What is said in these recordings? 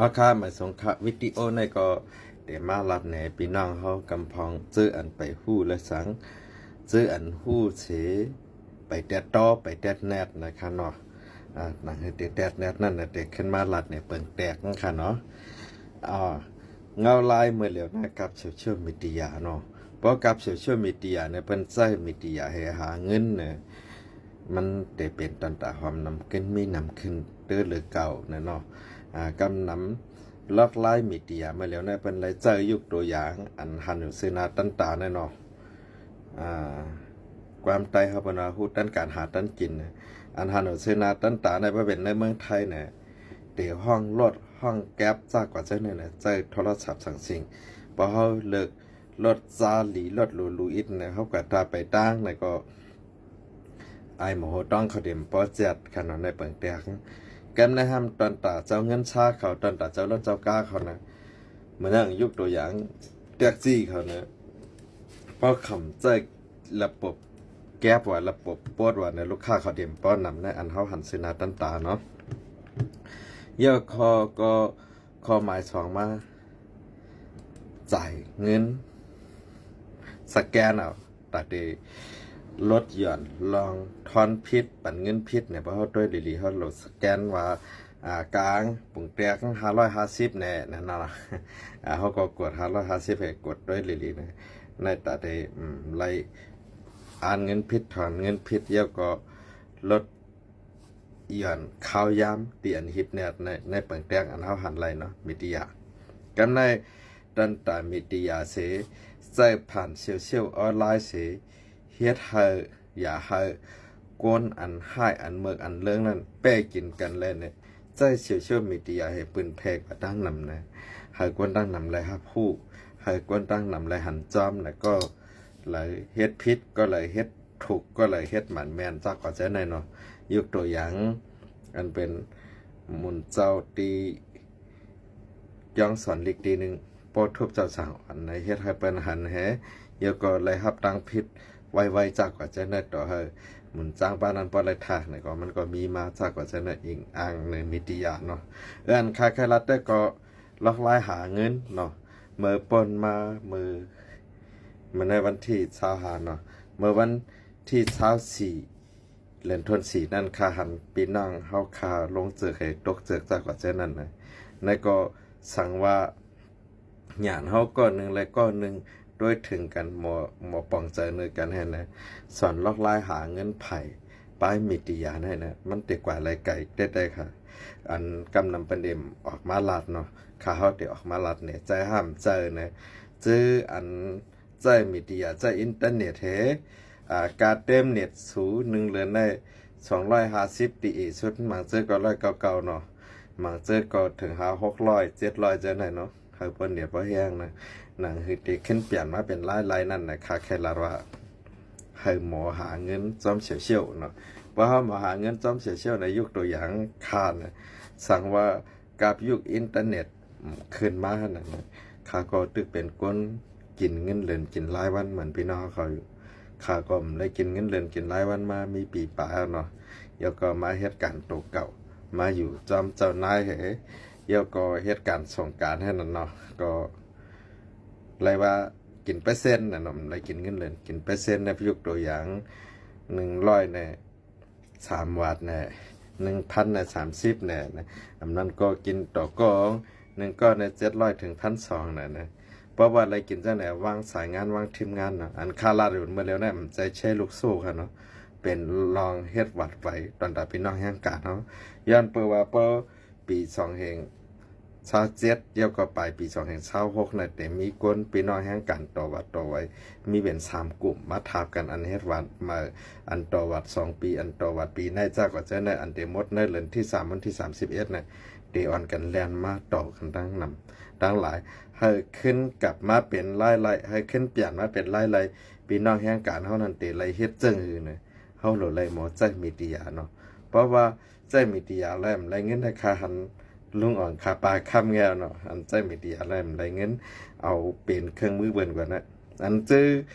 ເອົາຄ່ະ ມາສົ່ງຄ່ະ ວິດີໂອນີ້ກໍໄດ້ມາລັດແນະ ພີ່ນ້ອງເຮົາກຳພອງ ເຈີອັນໄປຮູ້ແລະສັງ ເຈີອັນຮູ້ເສ ໄປແຕະຕໍ່ ໄປແຕະແນດນະຄະເນາະ. ອາ ໜັງເຮັດແຕະແນດນັ້ນນະ ແຕ່ຂຶ້ນມາລັດແນະ ເປິງແຕກນະຄະເນາະ. ອາ ເຫງົາຫຼາຍມື້ແລ້ວນະ ກັບໂຊຊຽວມີເດຍເນາະ. ເພາະກັບໂຊຊຽວມີເດຍນະ ເພິ່ນໃຊ້ມີເດຍໃຫ້ຫາເງິນນະ ມັນໄດ້ເປັນຕານຕາຫອມນຳຂຶ້ນ ມີນຳຂຶ້ນເຕີເລີເກົ່ານະເນາະ. ອາ ກຳນຳຫຼອກຫຼາຍມີເດຍມາແລ້ວນະ ເພິ່ນໄດ້ໃຊ້ຍົກຕົວຢ່າງ ອັນຫັນຢູ່ເຊີໜ້າຕັນຕານະເນາະ. ອາ ຄວາມໃຕ້ເຮົາເພິ່ນວ່າ ຮູ້ຕັນການຫາຕັນກິນນະ. ອັນຫັນຢູ່ເຊີໜ້າຕັນຕານະ ບໍ່ເປັນໃນເມືອງໄທນະ ໄດ້ຮ້ອງລົດ ຮ້ອງແກັບ ຈາກກວ່າເຈົ້ານັ້ນນະ ໃຊ້ໂທລະສັບສັງສິງ. ພໍເຮົາເລີກລົດຊາລີ ລົດຫຼູໆອີກນະ ເຮົາກໍຖ້າໄປຕ່າງນະ ກໍ ອ້າຍໝໍໂຫຕ້ອງເຂົາເຕັມປໍແຈັດຄັນວ່າໃນເປິງແຕກ ກັນໃນຫ້າມຕອນຕາເຈົ້າເງິນຊາເຂົາ ຕອນຕາເຈົ້າລົດເຈົ້າກາເຂົານະ. ເໝືອນຢ່າງຍົກຕົວຢ່າງແທັກຊີເຂົານະ ພໍຄຳໃຊ້ລະບົບແກັບວ່າ ລະບົບໂປດວ່ານະ ລູກຄ້າເຂົາເຕັມປໍນຳນະ ອັນເຮົາຫັນເຊີໜ້າຕັນຕາເນາະ. ແລ້ວກໍ ກໍຂໍ້ໝາຍສອງມາ ຈ່າຍເງິນສະແກນເອົາ ຕາເດ ລົດຢ່ອນ ລອງທອນຜິດ ປັນເງິນຜິດເນຍ ເພາະເຮົາຕົວະດີໆ ເຮົາໂຫຼດສະແກນວ່າ ອາ ກາງປຸງແຕກຫ້າຮ້ອຍຫ້າສິບແນ່ນັ້ນນະ. ອາ ເຮົາກໍກວດຫ້າຮ້ອຍຫ້າສິບ ໃຫ້ກວດຕົວະດີໆນະ ໃນຕາເດ ອືມ ໄລ່ອ່ານເງິນຜິດ ຖອນເງິນຜິດ ແລ້ວກໍລົດ ຍ້ອນຂ່າວຍາມທີ່ອັນຮິບແນດໃນ ໃນເປິງແຕກ ອັນເຮົາຫັນໄລ່ເນາະ ມີເດຍ ກັນໃນຕັນຕາມີເດຍເສ ໃຊ້ຜ່ານໂຊຊຽວອອນລາຍເສ ເຮັດໃຫ້ ຢ່າໃຫ້ຄົນອັນຮ້າຍ ອັນເມີກ ອັນເລິງນັ້ນ ແປກິນກັນແລະເນຍ ໃຊ້ໂຊຊຽວມີເດຍໃຫ້ປືນແຜ່ກວ່າຕັ້ງນຳນະ ໃຫ້ຄົນຕັ້ງນຳໄດ້ຮັບຮູ້ ໃຫ້ຄົນຕັ້ງນຳໄດ້ຫັນຈອມ ແລ້ວກໍໄດ້ເຮັດຜິດ ກໍໄດ້ເຮັດ ຖືກກໍເລີຍເຮັດໝັ້ນແມ່ນຈັກວ່າຈັ່ງໃດເນາະ. ຍົກຕົວຢ່າງ ອັນເປັນໝູນເຈົ້າທີ່ຈອງສອນລິກທີໜຶ່ງ ປໍທູບເຈົ້າສາວ ອັນໃດເຮັດໃຫ້ເພິ່ນຫັນແຮ ແລ້ວກໍໄດ້ຮັບຕັງຜິດໄວໆຈັກວ່າຈັ່ງໃດ ຕໍ່ໃຫ້ໝູນຈ້າງບ້ານນັ້ນບໍ່ໄດ້ທ່ານະ ກໍມັນກໍມີມາຈັກວ່າຈັ່ງໃດ ອີງອ້າງໃນມີເດຍເນາະ. ເອີ ອັນຄາໄຄລັດແຕ່ກໍ ຫຼອກຫຼາຍຫາເງິນເນາະ ເມື່ອປົນມາ ເມື່ອ ເມື່ອໃນວັນທີຊາວຫ້າເນາະ ເມື່ອວັນທີຊາວສີ່ ເດືອນທັນວາສີ່ນັ້ນ ຂ້າຫັນພີ່ນ້ອງເຮົາ ຂ້າລົງເຈີກໃຫ້ຕົກເຈີກຈັກວ່າເຊັ່ນນັ້ນນະ ໃນກໍສັງວ່າຍາດເຮົາກ້ອນໜຶ່ງ ແລະ ກ້ອນໜຶ່ງ ດ້ວຍເຖິງກັນ ໝໍ ໝໍປອງໃຈເນີກັນຫັ້ນນະ ສອນຫຼອກຫຼາຍຫາເງິນໃຜ ປາຍມີເດຍໃຫ້ນະ ມັນເຕະກວ່າໄລໄກແຕ່ໆ ຄ່ະ. ອັນກຳນຳປະເດັນອອກມາລັດເນາະ ຂ້າເຮົາໄດ້ອອກມາລັດແນ ໃຈຫ້າມໃຈນະ ຈື່ອັນໃຊ້ມີເດຍ ໃຊ້ອິນເຕີເນັດເຮ ອາ ກາເຕັມເນັດສູໜຶ່ງເດືອນໄດ້ສອງຮ້ອຍຫ້າສິບ ດີເອສຸດ ບາງເທື່ອກໍຮ້ອຍເກົ້າເກົ້າເນາະ ບາງເທື່ອກໍເຖິງຫາຫົກຮ້ອຍ ເຈັດຮ້ອຍ ຈັ່ງໃດເນາະ. ເຮົາບໍ່ເໜືອບໍ່ແຮງນະ ໜັງຄືເຕະຂຶ້ນປ່ຽນມາເປັນລາຍໆນັ້ນນະ ຂ້າແຄ່ລາດວ່າ ໃຫ້ໝໍຫາເງິນຈອມໂຊຊຽວເນາະ ເພາະເຮົາໝໍຫາເງິນຈອມໂຊຊຽວໃນຍຸກຕົວຢ່າງຂ້ານະ ສັງວ່າກັບຍຸກອິນເຕີເນັດຂຶ້ນມາຫັ້ນນະ ຂ້າກໍຕຶກເປັນຄົນກິນເງິນເດືອນກິນລາຍວັນເໝືອນພີ່ນ້ອງເຂົາຢູ່ ຂ້າກໍໄດ້ກິນເງິນເດືອນກິນລາຍວັນມາມີປີປາຍແລ້ວເນາະ ແລ້ວກໍມາເຮັດການໂຕເກົ່າ ມາຢູ່ຈອມເຈົ້ານາຍເຮ ແລ້ວກໍເຮັດການສົ່ງການໃຫ້ນັ້ນເນາະ ກໍ ເລີຍວ່າກິນເປີເຊັນນະເນາະ ໄດ້ກິນເງິນເດືອນ ກິນເປີເຊັນນະ ຍົກຕົວຢ່າງ ໜຶ່ງຮ້ອຍແນ່ ສາມບາດແນ່ ໜຶ່ງພັນແນ່ ສາມສິບແນ່ນະ ອັນນັ້ນກໍກິນຕໍ່ກອງ ໜຶ່ງກ້ອນແນ່ ເຈັດຮ້ອຍເຖິງພັນສອງແນ່ນະ ເພາະວ່າໄດ້ກິນຈັ່ງໃດ ວາງສາຍງານ ວາງທີມງານເນາະ ອັນຄ່າລາດເມື່ອແລ້ວນະ ໃຈແຊລູກໂສ້ຄ່ະເນາະ ເປັນລອງເຮັດວັດໄວ້ ຕອນຕາພີ່ນ້ອງແຮງການເຮົາ ຍ້ອນເປີວ່າເປີ ປີສອງເຮງຊາວເຈັດ ແລ້ວກໍປາຍປີສອງເຮງຊາວຫົກນະ ໄດ້ມີຄົນພີ່ນ້ອງແຮງການຕໍ່ວັດຕໍ່ໄວ ມີເປັນສາມກຸ່ມມາທາບກັນ ອັນເຮັດວັດມາ ອັນຕໍ່ວັດສອງປີ ອັນຕໍ່ວັດປີໃນ ຈາກວ່າເຈົ້າໃນ ອັນໄດ້ໝົດໃນເດືອນທີສາມ ວັນທີສາມສິບເອັດນະ ໄດ້ອ່ອນກັນແລ່ນມາຕໍ່ກັນທັງນຳທັງຫຼາຍ ໃຫ້ຂຶ້ນກັບມາເປັນລາຍໄລ່ ໃຫ້ຂຶ້ນປ່ຽນມາເປັນລາຍໄລ່ ພີ່ນ້ອງແຮງການເຮົານັ້ນໄດ້ໄລ່ເຮັດຈັ່ງອື່ນນະ ເຮົາໂລໄລ່ໝໍໃຊ້ມີເດຍເນາະ ເພາະວ່າ ໃຊ້ມີເດຍແລ້ວໄດ້ເງິນ ໃຫ້ຂ້າຫັນລຸງອ່ອງ ຂ້າປາຄຳແງວເນາະ ອັນໃຊ້ມີເດຍແລ້ວໄດ້ເງິນ ເອົາເປັນເຄື່ອງມືເບິ່ນກ່ອນນະ ອັນຈື່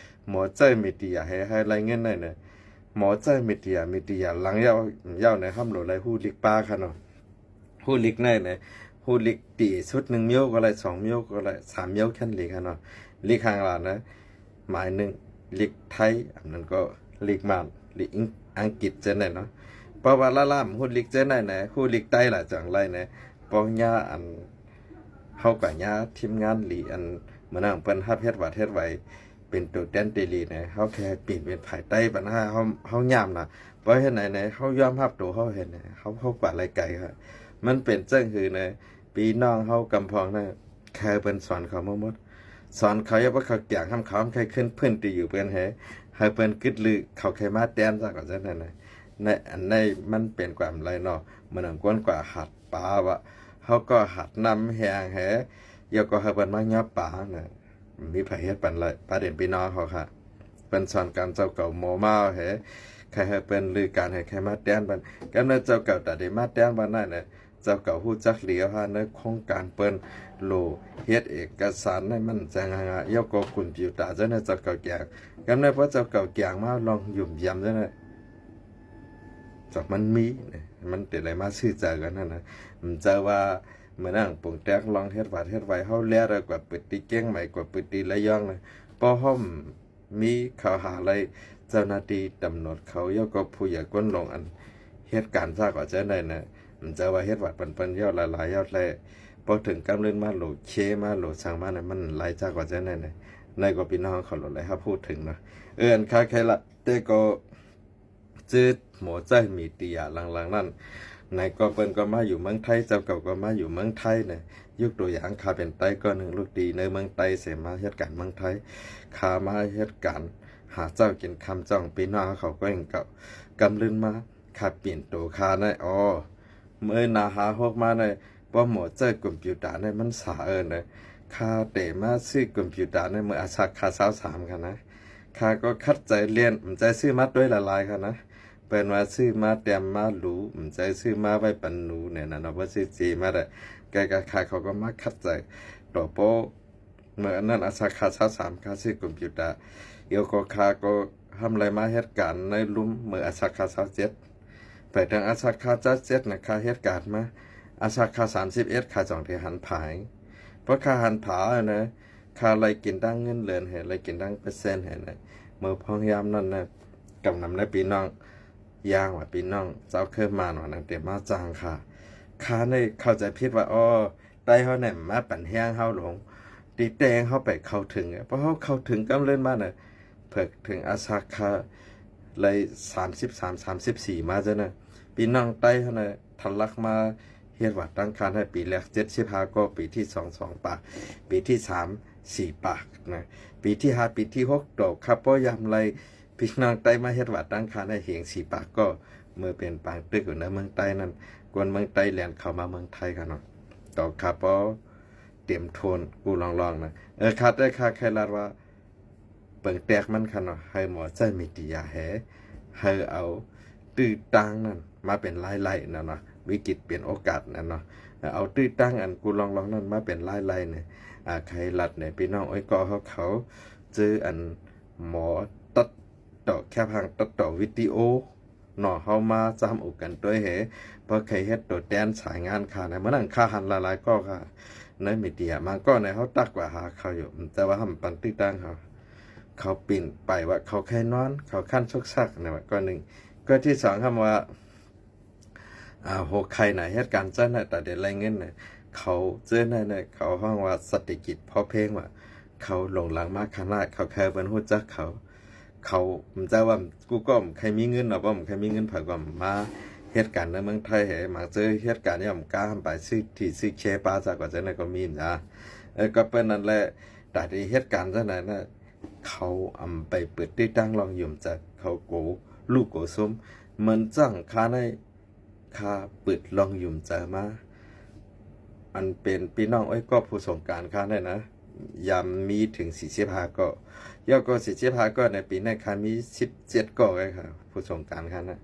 ໝໍໃຊ້ມີເດຍໃຫ້ ໃຫ້ໄດ້ເງິນໄດ້ນະ ໝໍໃຊ້ມີເດຍ ມີເດຍຫຼັງຍາວ ຍາວໃນຫ້ຳໂລໄລ່ຮູ້ລິກປາຄ່ະເນາະ ຮູ້ລິກໃນນະ ຮູ້ລິກຕີສຸດໜຶ່ງມ້ຽວກໍໄດ້ ສອງມ້ຽວກໍໄດ້ ສາມມ້ຽວແຄ່ນລີກຫັ້ນເນາະ. ລິກທາງລາວນະ ໝາຍໜຶ່ງລິກໄທ ອັນນັ້ນກໍລິກມານ ລິກອັງກິດຈັ່ງໃດເນາະ. ເພາະວ່າລະລາມຮູ້ລິກຈັ່ງໃດນະ ຮູ້ລິກໄຕລະຈັ່ງໄລນະ. ປ້ອງຍາອັນ ເຮົາກໍຍາທີມງານລີ ອັນ ມື້ນັ້ນເພິ່ນຮັບເຮັດວັດເຮັດໄວ ເປັນໂຕແທນຕີລີນະ ເຮົາແຄ່ປິ່ນເປັນຝ່າຍໃຕ້ບັນຫາເຮົາ ເຮົາຍາມນະ. ເພາະເຮັດໃດນະ ເຮົາຍອມຮັບໂຕເຮົາເຮັດນະ ເຮົາ ເຮົາກວ່າໄລໄກ. ມັນເປັນຈັ່ງຄືນະ ພີ່ນ້ອງເຮົາກຳພອງນະ ແຄ່ເພິ່ນສອນເຂົາມາໝົດ ສອນເຂົາຢ່າວ່າເຂົາກຽງຫ້າມເຂົາໃຫ້ຂຶ້ນພື້ນທີ່ຢູ່ເພິ່ນ ໃຫ້ ໃຫ້ເພິ່ນກຶດລື ເຂົາໃຫ້ມາແຕ່ນຊະ ກໍຈັ່ງນັ້ນນະ. ໃນ ອັນໃດມັນເປັນຄວາມໄລເນາະ ມັນກວນກວ່າຫັດປາວ່າ ເຮົາກໍຫັດນ້ຳແຫ້ງແຮ ແລ້ວກໍໃຫ້ເພິ່ນມາຫຍັບປານະ. ມີໃຜເຮັດປັນໄລ ປະເດັນພີ່ນ້ອງເຮົາຄ່ະ ເພິ່ນສອນການເຈົ້າເກົ່າໝໍມາວແຮ ໃຫ້ ໃຫ້ເພິ່ນລືການ ໃຫ້ ໃຫ້ມາແຕ່ນບັນ ກຳເນີດເຈົ້າເກົ່າຕາໄດ້ມາແຕ່ນບັນນັ້ນນະ. ເຈົ້າເກົ່າຮູ້ຈັກດີວ່າໃນໂຄງການເພິ່ນໂຫຼເຮັດເອກະສານໃຫ້ມັນຈັ່ງຫາງາ ແລ້ວກໍຄອມພິວຕາຈັ່ງໃດ ເຈົ້າເກົ່າແກງ ກຳເນີດພໍເຈົ້າເກົ່າແກງມາລອງຫຍຸ່ມຢຳຈັ່ງໃດ ຈາກມັນມີນະ ມັນເປັນໄລມາຊື່ໃຈກັນຫັ້ນນະ. ມັນຈະວ່າ ເມື່ອນັ້ນປົງແຕກລອງເຮັດວັດເຮັດໄວ ເຮົາແລ່ໄດ້ກວ່າປຶດຕີກຽງໃໝ່ ກວ່າປຶດຕີລະຍອງນະ. ພໍເຮົາມີເຂົ້າຫາໄລເຈົ້າໜ້າທີ່ຕຳຫຼວດເຂົາ ແລ້ວກໍຜູ້ໃຫຍ່ຄົນຫຼວງອັນເຮັດການຊາກວ່າຈັ່ງໃດນະ. ມັນຈະວ່າເຮັດວັດປັນເພິ່ນຍອດຫຼາຍໆຍອດແລ ພໍເຖິງກຳເລີນມາໂຫຼເຄມາໂຫຼສັງມານະ ມັນໄລຊາກວ່າຈັ່ງໃດນະ. ໃນກໍພີ່ນ້ອງເຂົາໂຫຼໄລຮັບຮູ້ເຖິງເນາະ. ເອີ ອັນຄາໄຄລະ ແຕ່ກໍ ຈື່ໝໍໃຈມີເຕຍຫຼັງໆນັ້ນ ໃນກໍເພິ່ນກໍມາຢູ່ເມືອງໄທ ເຈົ້າເກົ່າກໍມາຢູ່ເມືອງໄທນະ. ຍົກຕົວຢ່າງ ຂ້າເປັນໄຕກໍໜຶ່ງ ລູກຕີໃນເມືອງໄຕເສມາເຮັດການເມືອງໄທ ຂ້າມາເຮັດການຫາເຊົ້າກິນຄ່ຳ ຈ້ອງພີ່ນ້ອງເຂົາກໍເຫັນເຂົາກຳລຶນມາ ຂ້າປິ່ນໂຕຂ້າໃນ ອໍ ເມື່ອໜ້າຫາຫົກມາໃນ ບໍ່ໝໍໃຈຄອມພິວຕາໃນ ມັນສາເອີ້ນໃດ. ຂ້າເຕມາຊື້ຄອມພິວຕາໃນເມື່ອອາສັກຂ້າຊາວສາມຫັ້ນນະ. ຂ້າກໍຂັດໃຈລຽນ ມັນໃຈຊື້ມາໂດຍຫຼາຍໆຫັ້ນນະ. ເພິ່ນວ່າຊື້ມາແຕ້ມມາຫຼູ ມັນໃຈຊື້ມາໄວ້ປັນໜູແນວນັ້ນເນາະ ບໍ່ຊື້ເຈມາໄດ້. ກະ ກະ ຂ້າເຂົາກໍມາຂັດໃຈຕໍ່ໂປ ເມື່ອອັນນັ້ນອາສັກຂ້າຊາວສາມ ຂ້າຊື້ຄອມພິວຕາ ແລ້ວກໍຂ້າກໍຮ່ຳໄລມາເຮັດການໃນລຸ່ມເມື່ອອາສັກຂ້າຊາວເຈັດ. ໄປເຖິງອາສັກຂ້າຊາວເຈັດນະ ຂ້າເຮັດການມາ ອາສັກຂ້າສາມສິບເອັດ ຂ້າຈັ່ງໄດ້ຫັນຜາ. ເພາະຂ້າຫັນຜານະ ຂ້າໄລ່ກິນທັງເງິນເດືອນໃຫ້ ໄລ່ກິນທັງເປີເຊັນໃຫ້ນະ. ເມື່ອພອງຍາມນັ້ນນະ ກຳນຳໃນພີ່ນ້ອງຢ່າງວ່າ ພີ່ນ້ອງຊາວເຄີມມານວ່ານັ້ນ ເຕມາຈ້າງຂ້າ. ຂ້ານີ້ເຂົ້າໃຈຜິດວ່າ ອໍ ໄຕເຮົານີ້ມາປັນແຮງເຮົາຫຼວງ ຕິແຕ່ງເຮົາໄປເຂົ້າເຖິງ ເພາະເຮົາເຂົ້າເຖິງກຳເລີນມານະ ເພິ່ນເຖິງອາສັກຂ້າໄລ່ສາມສິບສາມ ສາມສິບສີ່ມາຈັ່ງນະ. ພີ່ນ້ອງໄຕເຮົານະ ທະລັກມາເຮັດວັດຕັ້ງຄານໃຫ້ປີແລກເຈັດສິບຫ້າກໍ ປີທີສອງ ສອງປາກ ປີທີສາມ ສີ່ປາກນະ ປີທີຫ້າ ປີທີຫົກ ໂຕຂ້າບໍ່ຍາມໄລ່ ພີ່ນ້ອງໄຕມາເຮັດວັດຕັ້ງຄານໃຫ້ເຮງສີ່ປາກກໍ ເມື່ອເປັນປາງຕຶກຢູ່ໃນເມືອງໄຕນັ້ນ ຄົນເມືອງໄຕແລ່ນເຂົ້າມາເມືອງໄທຫັ້ນເນາະ. ໂຕຂ້າບໍ່ເຕັມໂທນກູລອງໆນະ. ເອີ ຂ້າແຕ່ຂ້າໄຄລາດວ່າ ເບິ່ງແຕກມັນຄັນເນາະ ໃຫ້ໝໍໃຊ້ມີດຍາແຮ ໃຫ້ເອົາຕື້ຕັ້ງນັ້ນມາເປັນລາຍໄລ່ນັ້ນເນາະ ວິກິດເປັນໂອກາດນັ້ນເນາະ ເອົາຕື້ຕັ້ງອັນກູລອງໆນັ້ນມາເປັນລາຍໄລ່ນີ້ ອາ ໄຄລັດນີ້ ພີ່ນ້ອງເອີຍ ກໍເຮົາເຂົາຈື່ອັນໝໍຕັດຕໍ່ແຄບຫາງ ຕັດຕໍ່ວິດີໂອ ເນາະ ເຮົາມາຈຳອົບກັນໂດຍເຮ ເພາະເຄີຍເຮັດໂຕແທນສາຍງານຂ້ານະ ມື້ນັ້ນຂ້າຫັນຫຼາຍໆກໍຂ້າ ໃນມີດຍາ ບາງກໍໃນເຮົາຕັກວ່າຫາເຂົາຢູ່ ແຕ່ວ່າເຮົາບໍ່ປັນຕິດຕັ້ງເຂົາ ເຂົາປິ່ນໄປວ່າເຂົາໄຄນອນ ເຂົາຄັນຊອກຊັກນະ ວ່າກໍໜຶ່ງ ກໍທີສອງ ຄຳວ່າ ອາ ຫົວໄຄນະ ເຮັດການຈັດນະ ຕາເດັດໄລ່ເງິນນະ ເຂົາເຈີນະ ເຂົາຮ້ອງວ່າເສດຖະກິດພໍພຽງວ່າ ເຂົາຫຼົງຫຼັງມາຂະໜາດ ເຂົາແຄ່ເພິ່ນຮູ້ຈັກເຂົາ ເຂົາ ຈະວ່າ ກູກໍບໍ່ເຄີຍມີເງິນເນາະ ບໍ່ເຄີຍມີເງິນ ໃຜກໍມາເຮັດການໃນເມືອງໄທເຫ ມາເຈີເຮັດການ ຍ່ອມກ້າໄປຊື້ທີ່ຊື້ເຄປາ ຈາກວ່າຈັ່ງໃດກໍມີນະ ເອີ ກໍເປັນນັ້ນແຫຼະ ຕາທີ່ເຮັດການຈັ່ງໃດນະ ເຂົາອຳໄປເປີດຕິດຕັ້ງລອງຍົມຈາກ ເຂົາໂກລູກໂກຊຸມ ເໝືອນຈັ່ງຂ້າໃນ ຂ້າເປີດລອງຍົມຈາມາ ອັນເປັນພີ່ນ້ອງເອີຍ ກໍຜູ້ສົງການຂ້າໃນນະ ຍາມມີເຖິງສີ່ສິບຫ້າກໍ ແລ້ວກໍສີ່ສິບຫ້າກໍໃນປີນີ້ຂ້າມີສິບເຈັດກໍເອີຍ ຜູ້ສົງການຂ້ານະ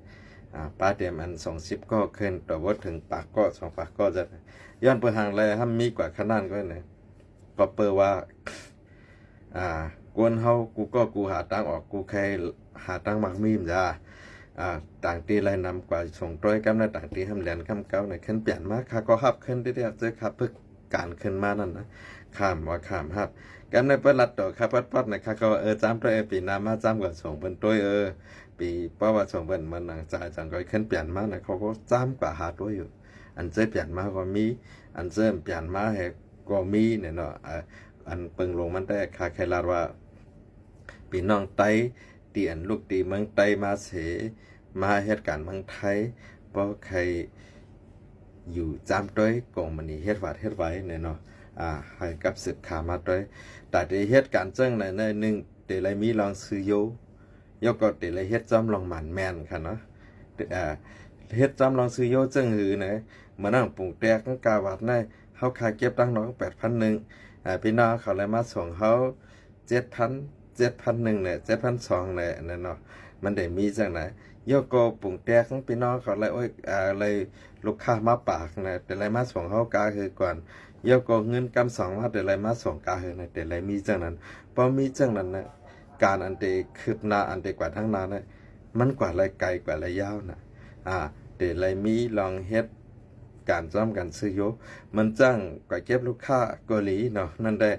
ອາ ປາເຕັມອັນສອງສິບກໍຂຶ້ນ ຕໍ່ບໍ່ເຖິງປາກກໍ ສອງປາກກໍ ຈະ ຍ້ອນເປີຫາງແລຫ້າມມີກວ່າຂະໜາດກໍນະ ກໍເປີວ່າ ອາ ຄົນເຮົາ ກູກໍກູຫາທາງອອກ ກູໄຄຫາທາງມັກມີມນະ ຕ່າງທີ່ໄລ່ນຳກວ່າສົ່ງໂດຍ ກຳໃນຕ່າງທີ່ຫ້າມແລນຄຳເກົ່າໃນຂຶ້ນປ່ຽນມາ ຂ້າກໍຮັບຂຶ້ນເດ້ໆ ເຈີຂ້າຝຶກການຂຶ້ນມານັ້ນນະ ຂ້າມວ່າຂ້າມຮັບ ກຳໃນເປີດລັດໂຕຂ້າປອດໆ ນະ ຂ້າກໍວ່າ ເອີ ຈຳໂດຍ ເອີ ປີໜ້າມາຈຳກວ່າສົ່ງເພິ່ນໂດຍ ເອີ ປີ ເພາະວ່າສົ່ງເພິ່ນມັນໜັງຈາຍ ຈັ່ງກໍຂຶ້ນປ່ຽນມານະ ເຂົາກໍຈຳກວ່າຫາໂດຍຢູ່ ອັນເຈີປ່ຽນມາກໍມີ ອັນເຈີປ່ຽນມາໃຫ້ກໍມີແນ່ເນາະ ອາ ອັນເບິ່ງລົງມັນແຕ່ ຂ້າໄຄລາດວ່າ ພີ່ນ້ອງໄຕ້ ທີ່ອັນລູກທີ່ເມືອງໄຕ້ມາເສ ມາເຮັດການເມືອງໄທ ບໍ່ໃຄຢູ່ຈຳໂດຍ ກົງມະນີເຮັດວັດເຮັດໄວແນ່ເນາະ ອາ ໃຫ້ກັບສືບຂ່າວມາໂດຍ ຕາເຕເຮັດການເຊິ່ງໃນໜຶ່ງ ເຕໄລມີລອງຊື່ໂຍ ໂຍກໍເຕໄລເຮັດຈອມລອງໝານແມ່ນຄ່ະເນາະ ເຮັດຈອມລອງຊື່ໂຍເຊິ່ງຫືນະ ເມື່ອນັ້ນປຸງແຕກກາວັດນະ ເຮົາຄ່າເກັບຕັ້ງນອກແປດພັນໜຶ່ງ ອາ ພີ່ນ້ອງເຂົາໄລມາສົ່ງເຮົາ ເຈັດພັນ ເຈັດພັນໜຶ່ງແຫຼະ ເຈັດພັນສອງແຫຼະນັ້ນເນາະ ມັນໄດ້ມີຈັ່ງໃດ ໂຍໂກປຸງແຕກ ພີ່ນ້ອງເຂົາໄລ ໂອ້ຍ ອາ ໄລລູກຄ້າມາປາກນະ ແຕ່ໄລມາສົ່ງເຮົາກາຄືກ່ອນ ໂຍໂກເງິນກຳສອງມາ ແຕ່ໄລມາສົ່ງກາຄືນະ ແຕ່ໄລມີຈັ່ງນັ້ນ ພໍມີຈັ່ງນັ້ນນະ ການອັນເຕຄືບໜ້າ ອັນເຕກວ່າທາງໜ້ານະ ມັນກວ່າໄລໄກ ກວ່າໄລຍາວນະ ອາ ເຕໄລມີລອງເຮັດ ການຈ້ອມກັນຊື້ໂຍ ມັນຈັ່ງກະເກັບລູກຄ້າກໍດີເນາະ ນັ້ນແດ່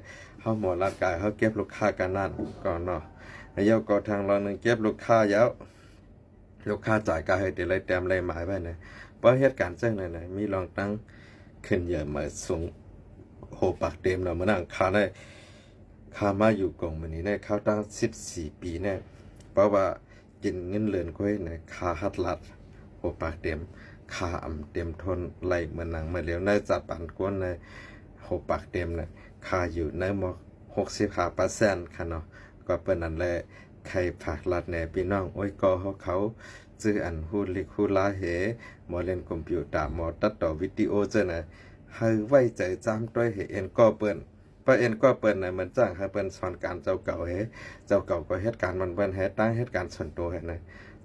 ເຮົາໝໍລາດກາຍ ເຮົາເກັບລູກຄ້າກັນນັ້ນກ່ອນເນາະ ແລ້ວກໍທາງລອງໜຶ່ງເກັບລູກຄ້າແລ້ວ ລູກຄ້າຈ່າຍກາໃຫ້ ເຕໄລແຕ້ມໄລໝາຍໄວ້ນະ ເພາະເຮັດການຈັ່ງນັ້ນນະ ມີລອງຕັ້ງຂຶ້ນໃຫຍ່ມາສູງ ໂຫ ປາກເຕັມເນາະ ມື້ນັ້ນຂ້າໄດ້ ຂ້າມາຢູ່ກົງມະນີໃນຄາວຕັ້ງສິບສີ່ປີແນ່ ເພາະວ່າ ກິນເງິນເດືອນຂ້ອຍນະ ຄ່າຮັດລັດ ໂອ ປາກເຕັມ ຄ່າອຳເຕັມທົນໄຫຼເໝືອນໜັງເໝືອນເຫຼວ ໃນຈາກປານກົ້ນໃນ ໂອ ປາກເຕັມນະ ຄ່າຢູ່ໃນໝວກຫົກສິບຫ້າເປີເຊັນ ຄ່ະເນາະ ກໍເປັນນັ້ນແຫຼະ ໃຄ່ຝາກລັດແດ່ພີ່ນ້ອງໂອ້ຍກໍເຮົາເຂົາ ຈື່ອັນຮູ້ລິກຮູ້ລາເຮ ໝໍຫຼິ້ນຄອມພິວຕາ ໝໍຕັດຕໍ່ວິດີໂອເຈົ້ານະ ໃຫ້ໄວ້ໃຈຈາມຕ້ອຍເຮ ເອັນກໍເປັນ ປະເອັນກໍເປັນນະ ມັນຈ້າງໃຫ້ເພິ່ນສອນການເຈົ້າເກົ່າເຮ ເຈົ້າເກົ່າກໍເຮັດການມັນເພິ່ນເຮັດ ຕ່າງເຮັດການສ່ວນໂຕໃຫ້ນະ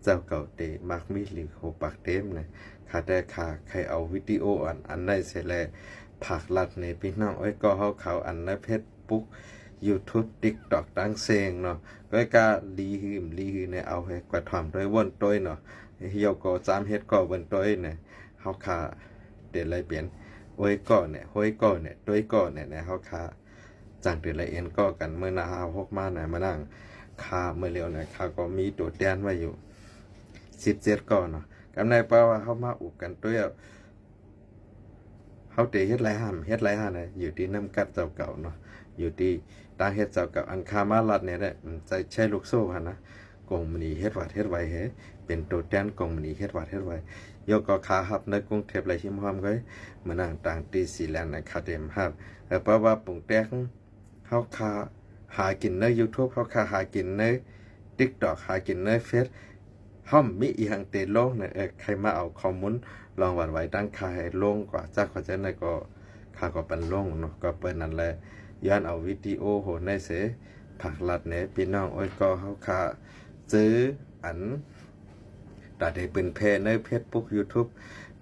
ເຈົ້າເກົ່າເຕມັກມີຫຼີໂຮປາກເຕັມນະ ຂ້າແຕ່ຂ້າໄຄເອົາວິດີໂອອັນ ອັນໃນເສແລ ຝາກລັດໃນພີ່ນ້ອງເອີຍ ກໍເຮົາເຂົາອັນໃນເຟສບຸກ ຢູທູບ ຕິກຕັອກ ຕ່າງເສງເນາະ ກໍກະລີຮືມລີຮືໃນເອົາໃຫ້ກວາດທອມໂດຍວົນໂຕຍເນາະ ຮຽວກໍຈາມເຮັດກໍເບິ່ນໂຕຍນະ ເຮົາຂ້າເດໄລເປັນ ໂອ້ຍກໍແນ່ ໂຫ້ຍກໍແນ່ ໂດຍກໍແນ່ ແນ່ ເຮົາຂ້າ ຈັ່ງເດໄລເອັນກໍກັນ ມື້ໜ້າເຮົາຫົກມານະ ມານັ່ງ ຂ້າ ມື້ລຽວນະ ຂ້າກໍມີໂຕແຕນໄວ້ຢູ່ ສິບເຈັດກໍເນາະ ກຳໃນເພາະວ່າເຮົາມາອຸບກັນໂຕຍ ເຮົາເດເຮັດໄລຫ້າມ ເຮັດໄລຫ້າມນະ ຢູ່ທີ່ນ້ຳກັດເຈົ້າເກົ່າເນາະ ຢູ່ທີ່ຕ່າງເຮັດເຈົ້າເກົ່າ ອັນຂ້າມາລັດນີ້ແຫຼະ ໃຊ້ ໃຊ້ລູກໂສ້ຫັ້ນນະ ກົງມະນີເຮັດວັດເຮັດໄວເຮ ເປັນໂຕແຕນກົງມະນີເຮັດວັດເຮັດໄວ ໂຍກໍຂ້າຮັບໃນກຸງເທບ ແລະ ຮິມຮ່ອມເລີຍ ມານັ່ງຕ່າງທີ່ສີແລນນະ ຂ້າເຕັມຮັບ ແລະ ເພາະວ່າປຸງແຕກ ເຮົາຂ້າຫາກິນໃນຢູທູບ ເຮົາຂ້າຫາກິນໃນຕິກຕັອກ ຫາກິນໃນເຟສ ເຮົາມີອີ່ຫຍັງເຕລົງນະ ເອີ ໃຄມາເອົາຂໍ້ມູນລອງຫວັ່ນໄຫວຕັ້ງຄ່າໃຫ້ລົງກວ່າ ຈາກຂໍເຈົ້ານະ ກໍຂ້າກໍປັນລົງເນາະ ກໍເປີນນັ້ນແຫຼະ ຍ້ອນເອົາວິດີໂອໂຫໃນເສ ຝາກລັດແດ່ພີ່ນ້ອງເອີຍ ກໍເຮົາຂ້າ ເຈີອັນ ຕາເດເປີນແພໃນເຟສບຸກ ຢູທູບ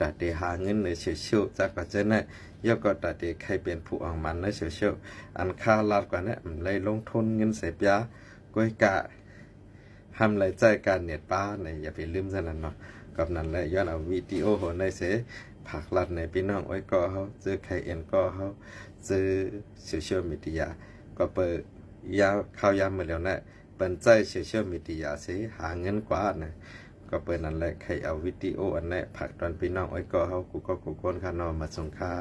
ຕາເດຫາເງິນໃນໂຊຊຽວ ຈາກກວ່າເຈົ້ານະ ຍອກກໍຕາເດໃຄເປັນຜູ້ອອກມາໃນໂຊຊຽວ ອັນຂ້າລາດກວ່ານະ ໄດ້ລົງທຶນເງິນໃສ່ປຽ ກ້ວຍກະ ຫ້າມໄລຈ່າຍການເນັດປ້ານະ ຢ່າໄປລືມຊັ້ນນັ້ນເນາະ ກັບນັ້ນແຫຼະ ຍ້ອນເອົາວິດີໂອໂຫໃນເສ ຝາກລັດໃນພີ່ນ້ອງເອີຍ ກໍເຮົາ ເຈີໃຄເອັນກໍເຮົາ ເຈີໂຊຊຽວມີເດຍ ກໍເປີ ຍາມ ຄາວຍາມມາແລ້ວນະ ເປັນໃຊ້ໂຊຊຽວມີເດຍເສ ຫາເງິນກວ່ານະ ກໍເປັນນັ້ນແຫຼະ ໃຄເອົາວິດີໂອອັນແນະ ຝາກຕອນພີ່ນ້ອງເອີຍ ກໍເຮົາ ກູ່ກໍກູ່ຄົນຄ່ະເນາະ ມາສົ່ງຄ່າ.